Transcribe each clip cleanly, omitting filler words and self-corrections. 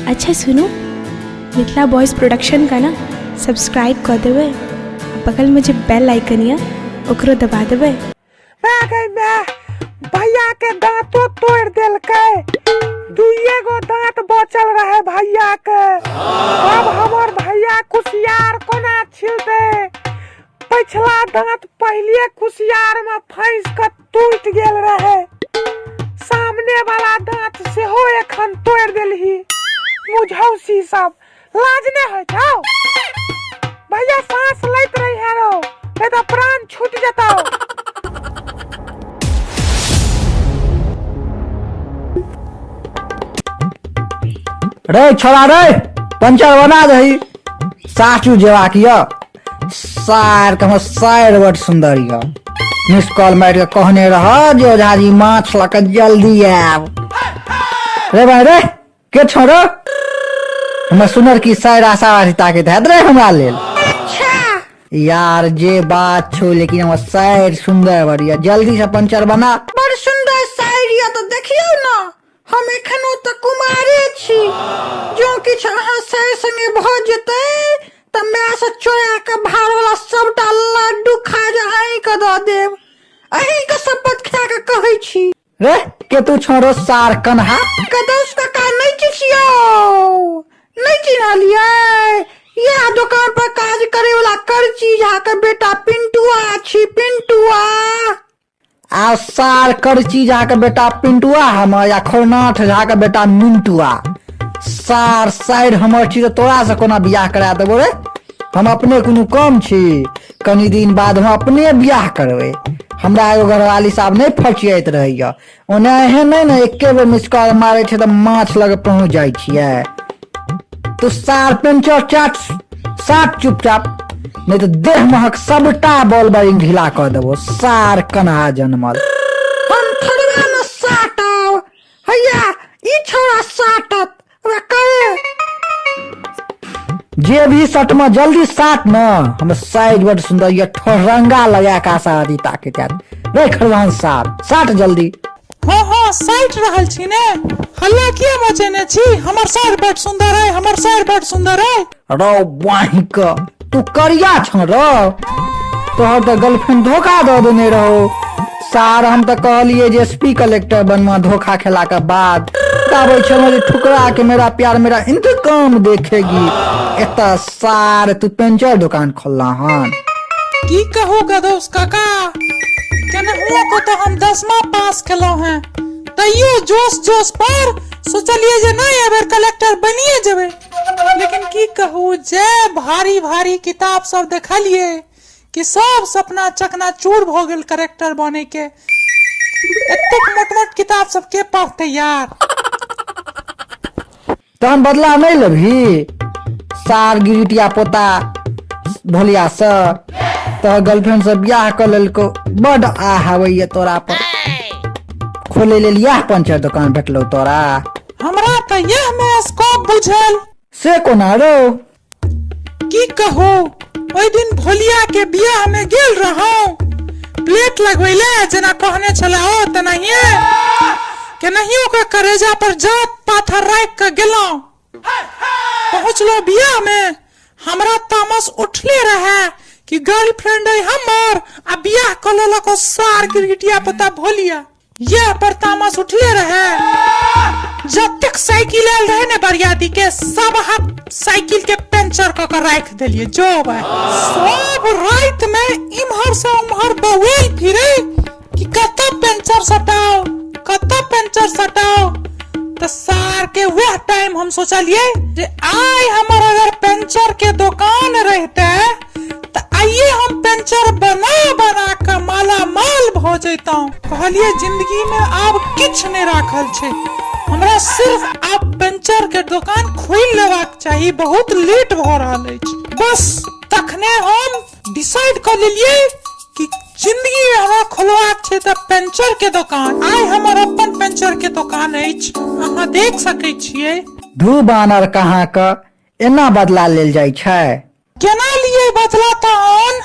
अच्छा सुनू, Mithila boys production का ना सब्सक्राइब कऽ देबै आ बगलमे जे बेल आइकन यऽ ओकरो दबा देबै। माय गई माय, भैया के दांतो तोड़ देलकै। दुइये गो दांत बचल रहे भैया के। अब हमर भैया कुसियार कोना छिलते? पिछला दांत पहले कुसियार में फंस के टूट गेल रहे। सामने वाला दांत सेहो एखन तोड़ देलही। मुझौसी सब लाज नहीं होइ छौ? भैया सांस लैत रही है रो, नहीं तो प्राण छूट जतौ। रे छोड़ा रे, पंचर बना दही, सासू जेबाक यऽ। सार के हमर साइर बड सुंदर यऽ। मिस कॉल मारि के कहने रह जे ओझा जी माछ लऽ के जल्दी आयब। रे भाई रे, के छौ रे? हमर सुनर की साइर आशावादी ताकैत हैत रे हमरा लेल। यार जे बात छौ, लेकिन हमर साइर सुंदर बड़ यऽ, जल्दी से पंचर बना। बड़ सुंदर साइर यऽ तऽ देखियौ न, हम एखनो तऽ कुमारे छी। जँ किछु अहाँ साइर संगे भऽ जेतै तऽ माय से चोरा के भार वाला सबटा लड्डू खाजा अहीं के दऽ देब। अहीं के शपथ खा के कहै छी। रे के तू छोड़ो सार कन्हा? कदौस काका नहीं चिचियो, नहीं चिन्हलियै? यह दुकान पर काज करे वाला करची झा के बेटा पिंटुआ छी, पिंटुआ। आ सार करची झा के बेटा पिंटुआ हमर या खोरनाथ झा के बेटा मिंटुआ। सार साइड हमर छी तऽ तोरा से कोना बियाह करा देबो रे? हम अपने कोनो कम छी? कनी दिन बाद हम अपने बियाह करबै। हमरा एगो घरवाली साहब नहीं फचियाइत रहैया। ओना एहन नहीं ने एके बेर मिस कॉल मारे छै तऽ माछ लग पहुंच जाइ छियै। तू सार पेंचर चाट साट चुपचाप, नहीं तऽ देह महक सबटा बॉल बैरिंग ढीला कऽ देबो। सार कन्हा जनमल। हम थोड़बे न साटब, हैया ई छोड़ा साटत। ओकरा करे जे भी सटमा जल्दी साट न। हमर साइज बड सुंदर ये, ठोरंगा लगा के आशा आदि ताकत आयत रे खरवान सार, साट जल्दी। हाँ हाँ साटि रहल छी ने, हल्ला किया मचेने छी? हमर साइड बड सुंदर है, हमर साइड बड सुंदर है। रौ बाहि क, तू करिया छ रौ, तोहर तऽ गर्लफ्रेंड धोखा दऽ देने रहो। सार हम तऽ कहलिए जे एसपी कलेक्टर बनवा, धोखा खेला के बाद आबै छलहुँ जे ठुकरा के मेरा प्यार मेरा इंतकाम देखेगी। एतऽ सार तू पेंचर दुकान खोलला हन। की कहू गदौस काका, केनाहुओ को तऽ हम 10वां पास केलहुँ हैं, तैयो जोश जोश पर सोचलिए जे नहीं एबेर कलेक्टर बनिए जेबै। लेकिन की कहू, जे भारी भारी किताब सब देखलिए कि सब सपना चकनाचूर भऽ गेल कलेक्टर बने के। एतेक मोट मोट किताब सब के पढ़तै यार? तहन बदला नहीं लेबही सार गिरिटिया पोता भोलिया से? तोहर गर्लफ्रेंड से बियाह कऽ लेलको, बड आह आबैया तोरा पर। खोले लेल इएह पंचर दुकान भेटलौ तोरा? हमरा तऽ यह में स्कोप बुझल। से कोना रौ? की कहू, ओहि दिन भोलिया के बियाह में गेल रहौं प्लेट लगबैले, जेना कहने छला ओ तेनाहिए केनाहियो के करेजा पर जात पाथर राखि के गेलहुँ। पहुँचलहुँ बियाह में, हमरा तामस उठले रहे कि गर्लफ्रेंड है हमर आ बियाह कऽ लेलक ओ सार गिरगिटिया पता भोलिया। यह पर तामस उठले रहे, जतेक साइकिल आयल रहे ने बरियाती के, सब हाथ साइकिल के पंचर कऽ के राखि देलिए। जो भाई सब रात में इम्हर से उम्हर बौएल फिरे कि कतऽ पंचर सटाओ, कतऽ पंचर सटाओ। तऽ सार के वह टाइम हम सोचलिए जे आइ हमर अगर पंचर के दुकान रहते तऽ आइए हम पंचर बना बना के माला माल भऽ जैतहुँ। कहलिए जिंदगी में आब किछु नहि राखल छै, हमरा सिर्फ आब पंचर के दुकान खोलि लेबाक चाही, बहुत लेट भऽ रहल अछि। बस तखने हम डिसाइड कऽ लेलिए कि जिंदगी में हमरा खोलबाक छै तऽ पंचर के दुकान। आइ हमर अपन पंचर के दुकान अछि, अहाँ देख सकै छियै। धू बानर कहाँ के, एना बदला लेल जाइ छै? केना लिए बदला तहन?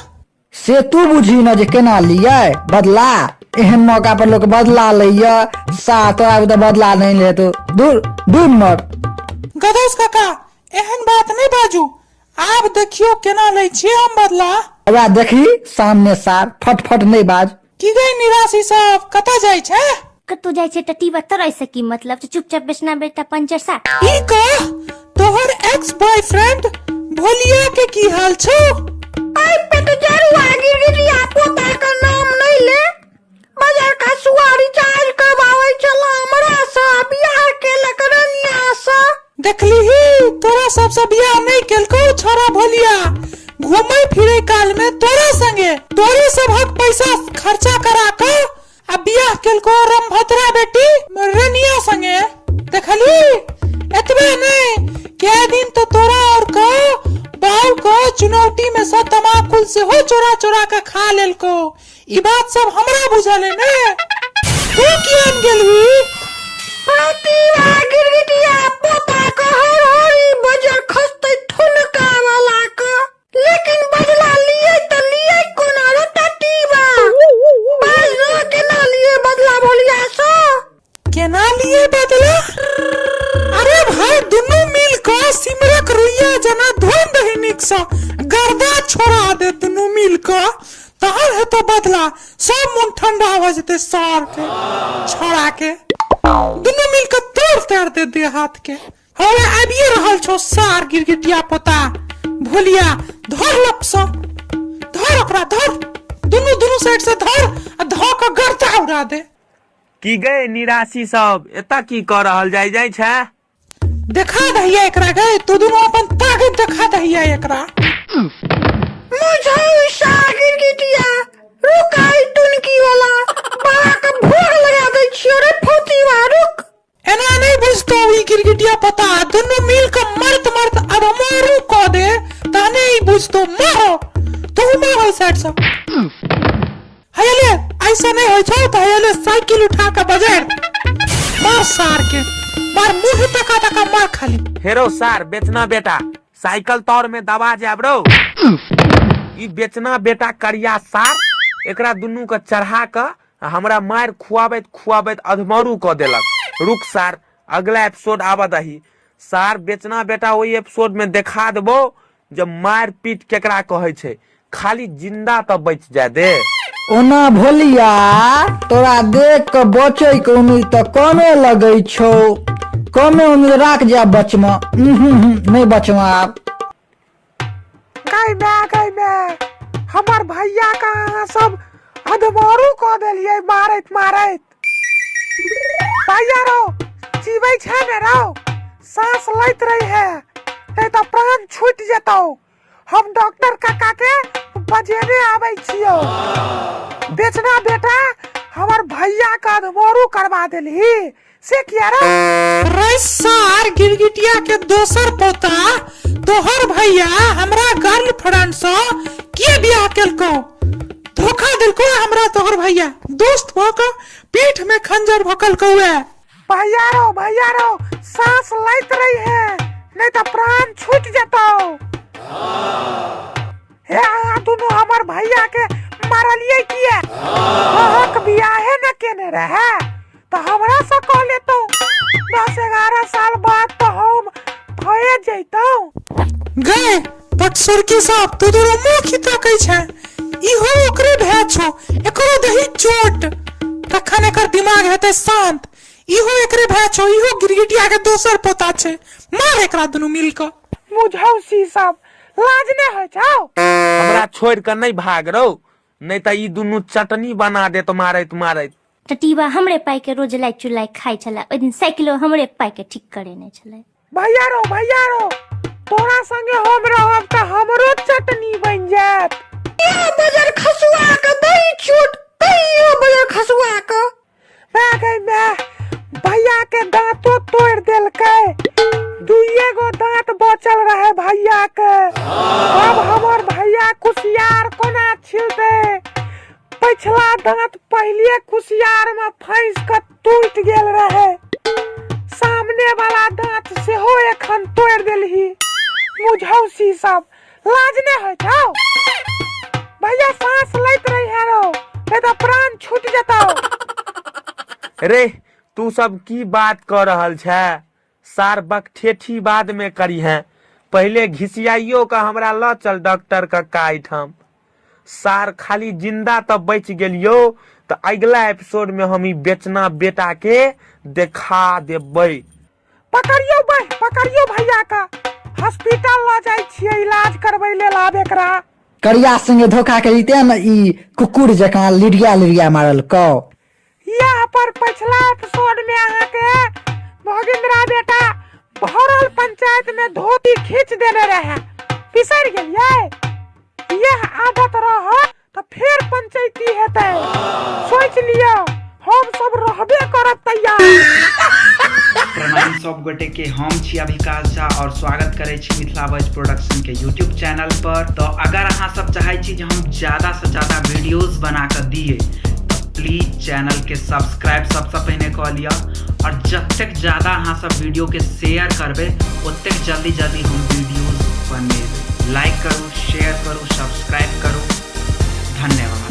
से तू बुझी न जे केना लिए बदला। एहन मौका पर लोक बदला लैया, सा तोरा तऽ बदला नहीं ले तो दूर दूर मर। गदौस काका, एहन बात नहि बाजू। आब देखियौ केना लै छियै हम बदला। ओकरा देखी सामने सार, फटफट नहि बाज। की गई निराशी सब, कतऽ जाइ छै? कतौ जाइ छै टटीबा तोरा से की मतलब छै? चुपचाप बेचना बेटा पंचर सा। ई कह, तोहर एक्स बॉयफ्रेंड भोलिया के की हाल छौ? आई पेट जरुआ गिरगिटिया पोता के नाम नहीं ले। बाजार का सुआ रिचार्ज करवावे चला हमरा से, बियाह के लकड़निया से। देखली ही तोरा सबसे बियाह नहीं केलको छोरा भोलिया। घूमे फिरे काल में तोरा संगे तोरे सबहक पैसा खर्चा करा के आ बियाह केलको रमभद्रा बेटी रनिया संगे। देखली एतबे नहीं, कै दिन तो तोरा और को बाऊ को चुनौती में से तमाकुल से हो चोरा चोरा के खा लेलको। ई बात सब हमरा बुझल है ने। तू कियान गेलही? प्रतिभा गिरगिटिया पोता के हर हरी बजर खसते ठुनका वाला के, लेकिन बदला लिए त लिए कोना रे टटीबा? बाज न केना लिए बदला भोलिया से? केना लिए बदला? अरे भाई दुनू मिल के सिमरक रुइया जना धोन दही निक से गर्दा छोड़ा दे दुनू मिल के, तहन हेतो बदला। सब मन ठंडा हो जेते सार के छोड़ा के। दुनू मिल के तोड़ ताड़ दे दे हाथ के। हवे आबिए रहल छो सार गिरगिटिया पोता भोलिया, धर लपस धर ओकरा, धर दुनू दुनू साइड से धर आ धऽ के गर्दा उड़ा दे। की गए निराशी सब, एतऽ की कऽ रहल जाय जाय छै? देखा दहिया एकरा गए, तू दुनू अपन ताकत देखा दहिया एकरा। मुझे गिरगिटिया रुकाई टुनकी वाला बाबा के भोग लगा दै छियो रे फौतीवा, रुक। एना नहीं बुझतो ई गिरगिटिया पता, दुनू मिल के मरत मरत अधमरू कऽ दे तहने ई बुझतो। मारो तू मारो साइड से। हयले ऐसा नहीं होय छौ त हयले साइकिल उठा के बजार मार सार के, मार मुंह तका तका मार खाली। हेरो सार बेचना बेटा, साइकिल तौर में दबा जाब रो। ई बेचना बेटा करिया सार एकरा दुनू के चढ़ा के हमरा मार खुआबैत खुआबैत अधमरू क देलक। रुक सार, अगला एपिसोड आबऽ दही। सार बेचना बेटा ओहि एपिसोड में देखा देबो जब मार पीट केकरा कहै छै, खाली जिंदा तऽ बचि जाय दे। ओना भोलिया तोरा देख के बचै के उम्मीद तऽ कमे लगै छौ, कमे उम्मीद राख जा बचमा। नहीं बचमा आब। गई मैं, गई मैं, हमर भैया का अहाँ सब अधमरू कऽ देलियै मारैत मारैत। भैया रो जीबै छै ने रो, सांस लैत रही है नहीं तऽ प्राण छूटि जेतौ। हम डॉक्टर काका के बजेने आबै छियौ। बेचना बेटा हमर भैया के अधमरू करवा देलही से किया रे? रे सार गिरगिटिया के दोसर पोता तोहर भैया हमरा गर्लफ्रेंड से के बियाह केलको? धोखा देलको हमरा तोहर भैया, दोस्त भ के पीठ में खंजर भोकलको है। भैया रो, भैया रो, सांस लैत रही है नहीं तो प्राण छूट जेतौ। हे अहाँ दुनू हमर भैया के मारलियै किया? अहाँक बियाहे न केने रहे तो हमरा से कह लेतौ। 10-11 साल बाद तो हम भए जैतौ। गए पटसुरकी साहब, तू दुनू मुँह की ताकै छै? इहो ओकरे भए छौ, एकरो दही चोट, तखन एकर दिमाग हेतै शांत। इहो एकरे भए छौ, इहो गिरगिटिया के दोसर पोता छै। मार एकरा दुनू मिल के। मुझौसी सब लाज नै होइ छौ? हमरा छोड़ के नहीं भाग रौ, नहीं तऽ ई दुनू चटनी बना देत मारैत मारैत। टटीबा हमरे पाई के रोज लाई चुलाई खाइ छलै, ओहि दिन साइकिलो हमरे पाई के ठीक करेने छलै। भैया रो, भैया रो, तोरा संगे हम रहब तऽ हमरो चटनी बनि जायत। यो बजर खसुआ के दही चोट, तैयो बजर खसुआ के। मैं गई मैं, भैया के दांतो तोड़ देलकै, दुइये गो दांत बचल रहे भैया के। अब हमर भैया कुसियार कोना छिलतै? पिछला दांत पहले कुसियार में फंस के टूट गेल रहे, सामने वाला दांत सेहो एखन तोड़ देलही। मुझौसी सब लाज नै होइ छौ? भैया सांस लैत रही है रो, नहीं तो प्राण छूट जेतौ। रे तू सब की बात कऽ रहल छै? सार बकठेठी बाद में करिहें, पहिले घिसियाइयो के हमरा ल चल डॉक्टर कक्का एहिठाम। सार खाली जिंदा तऽ बचि गेलियौ तऽ अगिला एपिसोड में हम ई बेचना बेटा के देखा देबै। पकड़ियौ बह, पकड़ियौ भैया का, हॉस्पिटल ल जाइ छियै इलाज करबै लेल आब एकरा। करिया संगे धोखा के तें ने ई कुकुर जकाँ लिरिया लिरिया मारल कौ। यह पर पिछला एपिसोड में अहाँ के भोगिंद्रा बेटा भरल पंचायत में धोती खींच देने रहे, बिसरि गेलियै? यह आदत रह तो फिर पंचायती हेतै, सोच लियौ हम सब रहबे करब तैयार। प्रणाम सब गोटे के, हम छी अभिकाश झा और स्वागत करै छी मिथिला वॉइस प्रोडक्शन के यूट्यूब चैनल पर। तो अगर अहाँ सब चाहै छी जे हम ज्यादा से ज्यादा वीडियोस बना के दिए तो प्लीज चैनल के सब्सक्राइब सबसे पहिने कऽ लिअ और जतेक ज्यादा अहाँ सब वीडियो के शेयर करबै ओतेक जल्दी जल्दी हम वीडियोस बनेबै। लाइक करू, शेयर करू, सब्सक्राइब करू।